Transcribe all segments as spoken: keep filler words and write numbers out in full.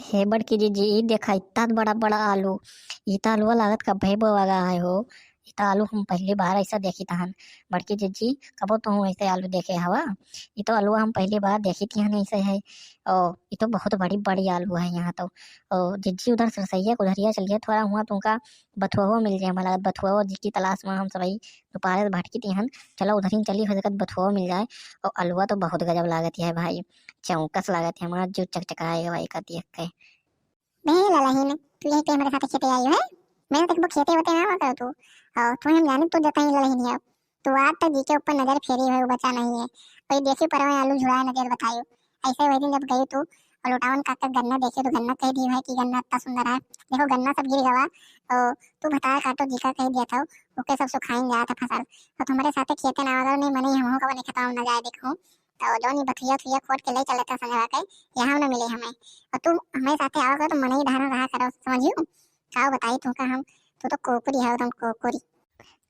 हे बड़की जिज्जी, ई देखा, इतना बड़ा बड़ा आलू, ई त आलूवा लागत कब्बे बोवा गा है हो। ई त आलू हम पहली बार ऐसा देखित हन। बड़की जिज्जी, कबो तुहूँ ऐसे आलू देखे हवा? ई तो आलूवा हम पहली बार देखित हन ऐसे है। ओ, ई तो बहुत बड़ी बड़ी आलू है यहाँ तो। ओ जिज्जी, उधर सरसैया के उधरिया चलिए, थोड़ा हुआँ तुमका बथुआ मिल जाए, हमें लागत बथुआ जी की तलाश में हम सबही दोपहर से भटकित हन। चलो उधर ही चली, हो सकत बथुआ मिल जाए। और आलूवा तो बहुत गजब लागत है भाई, चौकस लागत है, हमारा जो चकचकाए भाई का देख के। बे ललहिन, तू यही पे हमारे साथ खेते आई है? मैं तो देखबो खेते होते ना करो तू। और तू हम जाने तू जता ही ललहिन है। तू आज तक जी के ऊपर नजर फेरी है, वो बचा नहीं है। कोई देसी परवा आलू झुड़ाए नजर बतायो। ऐसे वही दिन जब गई तू और लुटावन काका गन्ना देखे तो गन्ना कह दी है कि गन्ना इतना सुंदर है। देखो गन्ना सब गिर गवा। और तू भतार काटो जी का कह दिया था, ओके सब सुखाइन जात है फसल। और तुम्हारे साथ खेते ना अगर नहीं मने हम का बने खेतवा में ना जाए देखो। तो जौन ई बथुइया उथुइया खोट के ले चले थे संजवा के, यहाँ न मिले हमें। और तू हमें साथे आवा करो तो मनई धारण रहा करो, समझियो? का बताई तू का हम, तू तो कोकुरी है, एकदम कोकुरी।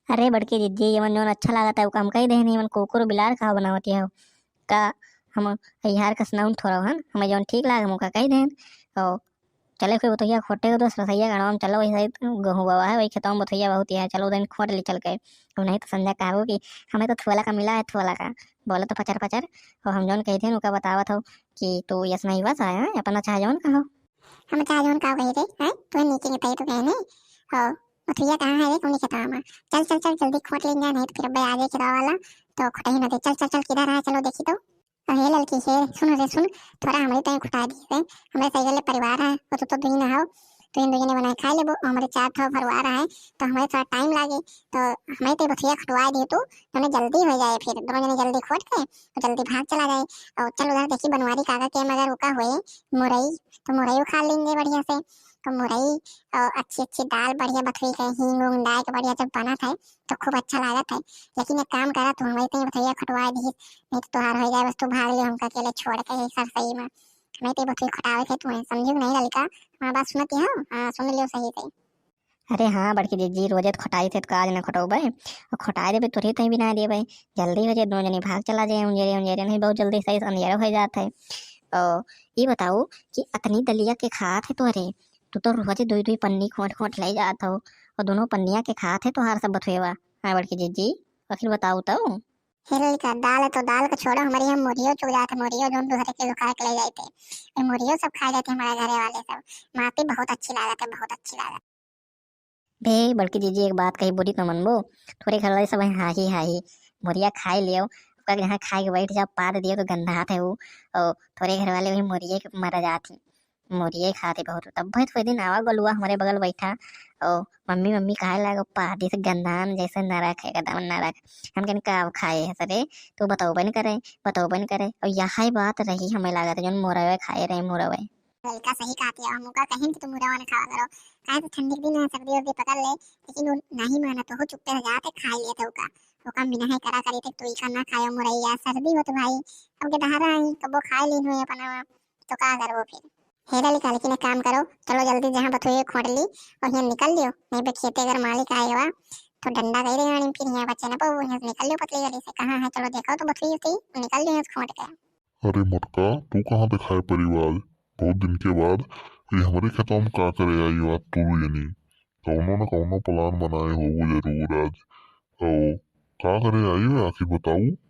अरे बड़की जिज्जी, ये मन जौन अच्छा लागत है, ओका हम कही देहनी, मन कोकुर बिलार का बनावत है का? हम यार का सुनाउन थोड़ा हन, हमें जौन ठीक लागे, हम ओका कही देहन। और चले कोई बथुइया खोटे के दोस्त रसैया गणवा में चलो, वही साइड गेहूँ बाबा है, वही खेतवा में बथुइया बहुत ही है, चलो उधर खोट ले चल के। अब नहीं तो संजय कहबो कि हमें तो थोला का मिला है, थोला का। बोले तो पचर पचर। और हम जौन कही थे उनका बतावत हो कि तू यस नहीं बस आया है, अपना चाहे जौन कहो। हम चाहे जौन का कही थे, हैं? तू नीचे के तई तो कहे नहीं। और बथुइया कहाँ है रे? कौन खेतवा में? चल चल चल जल्दी खोट ले जा, नहीं तो फिर अब्बे आ जाए खेतवा वाला तो खोटे ही ना दे। चल चल चल, किधर है? चलो देखी तो। अरे ललकी शेर, सुन रे सुन, थोड़ा हमरे ताई खुटा दिए रे। हमरे सही गले परिवार है, वो तो, तो दुई ना हो, तो इन दुई जने बनाए खाए लेबो। हमरे चार ठो परिवार है, तो हमरे थोड़ा टाइम लागे, तो हमरे ते बथुइया खटवा दे तू, तो हमें जल्दी हो जाए, फिर दोनों जने जल्दी खोट के तो जल्दी भाग चला जाए। और चल उधर देखी बनवारी काका के, मगर ओका होए मुरई, तो मुरई उखाड़ लेंगे बढ़िया से। तो मुरई और अच्छी अच्छी दाल बढ़िया बथुई के हींग उंग डाल के बढ़िया जब बनत है, तो खूब अच्छा लागत है। लेकिन एक काम करा, तू हमरे ते बथुइया खटवा दी, नहीं तो तोहार हो जाए, बस तू भाग लियो हमका अकेले छोड़ के यही सरसई में। हमें ते बथुई खटावे थे तू, समझू नहीं ललिका? हमार बात सुनती हो? हाँ, सुन लियो सही से। अरे हाँ बड़की जिज्जी, रोजे तो खटाई थे तो आज ना खटोबे, और खटाई देबे तोरे तहीं भी ना देबे। जल्दी हो जाए, दोनों जनी भाग चला जाए उंजेरे उंजेरे, नहीं बहुत जल्दी सही से अंधेरा हो जात है। और ये बताओ कि अतनी दलिया के खात है तोरे, तू तो रोजे दुई दुई पन्नी खोट खोट ले जात हो, और दोनों पन्निया के खात है तोहार सब बथुएवा। हाँ बड़की जिज्जी, आखिर बताओ तो। हे लड़का, दाल है तो दाल का छोड़ो, हमारे यहाँ मुरियो चुग जाते, मुरियो जौन दूसरे के दुकान के ले जाते, ये मुरियो सब खा जाते हमारे घरे वाले सब। माटी बहुत अच्छी लागत है, बहुत अच्छी लागत। बे बड़की जिज्जी, एक बात कही, बुरी तो मनबो, थोरे घर वाले सब हैं हाही हाही, मुरिया खाए लियो, ओकर यहाँ खाए के बैठ जाओ, पाद दियो तो गंधात है वो, और थोरे घर वाले वही मुरिये के मर जात ही। मोरिये खाते बहुत। तब बहुत कोई दिन आवा गोलुआ हमरे बगल बैठा, ओ मम्मी मम्मी कहे लागो, "पादी से गंधान जैसे नरक है, एकदम नरक।" हम कहने, "का खाए है सरे? तू बतौबे न करे, बतौबे न करे।" और यही बात रही हमें लागत है, जौन मोरवे खाए रहे, मोरवे। लड़का सही कहती है, हम ओका कहीं कि तू मुरवा न खावा करो, काहे तो ठंडी के दिन है, सर्दी वर्दी पकड़ ले, लेकिन वो नहीं माना, तो चुप्पे से जाते खा लेते ओका, ओका बिना है करा करी थे, तू इका ना खायो मुरैया, सर्दी हो तो भाई, अब के दहारा आई, कबो खाए लीन हुए अपना, तो का करबो फिर? हे ललिका, लेकिन एक काम करो, चलो जल्दी जहाँ बथुए खोट ली और यहाँ निकल लियो, नहीं पे खेते अगर मालिक आए हुआ तो डंडा गई रही फिर यहाँ बच्चे ना पाओ, यहाँ से निकल लियो पतली गली से। कहाँ है, चलो देखो तो बथुए उतरी, निकल लियो यहाँ से खोट के। अरे मोटका, तू कहाँ देखाए परिवार? बहुत दिन के बाद ये हमरे खेतवा में का करे आई बात तू जनी? कौनो न कौनो plan बनाए होबो जरूर आज। ओ, का करे आई हो आखिर बताऊ?